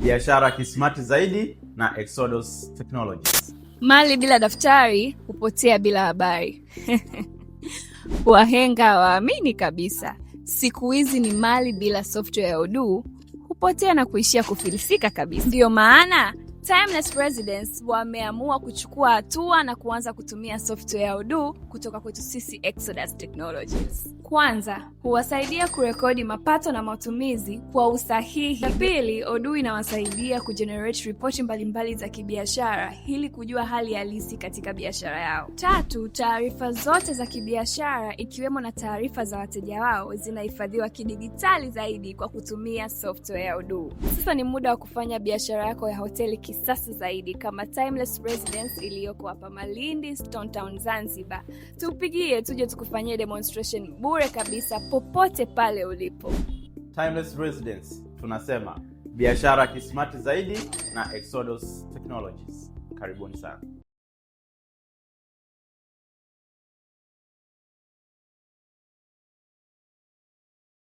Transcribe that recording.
Biashara kismart zaidi na Exodus Technologies. Mali bila daftari hupotea bila habari. Wahenga waamini kabisa. Siku hizi ni mali bila software ya Odoo hupotea na kuishia kufilisika kabisa. Ndiyo maana Timeless Residence wameamua kuchukua hatua na kuanza kutumia software ya Odoo kutoka kwetu sisi Exodus Technologies. Kwanza, huwasaidia kurekodi mapato na matumizi kwa usahihi. Pili, Odoo inawasaidia kugenerate ripoti mbalimbali za kibiashara ili kujua hali halisi katika biashara yao. Tatu, taarifa zote za kibiashara ikiwemo na taarifa za wateja wao zinahifadhiwa kidigitali zaidi kwa kutumia software ya Odoo. Sasa ni muda wa kufanya biashara yako ya hoteli kisasa zaidi kama Timeless Residence iliyoko hapa Malindi, Stone Town, Zanzibar. Tupigie tuje tukufanyie demonstration bure kabisa popote pale ulipo. Timeless Residence tunasema biashara kismart zaidi na Exodus Technologies. Karibuni sana.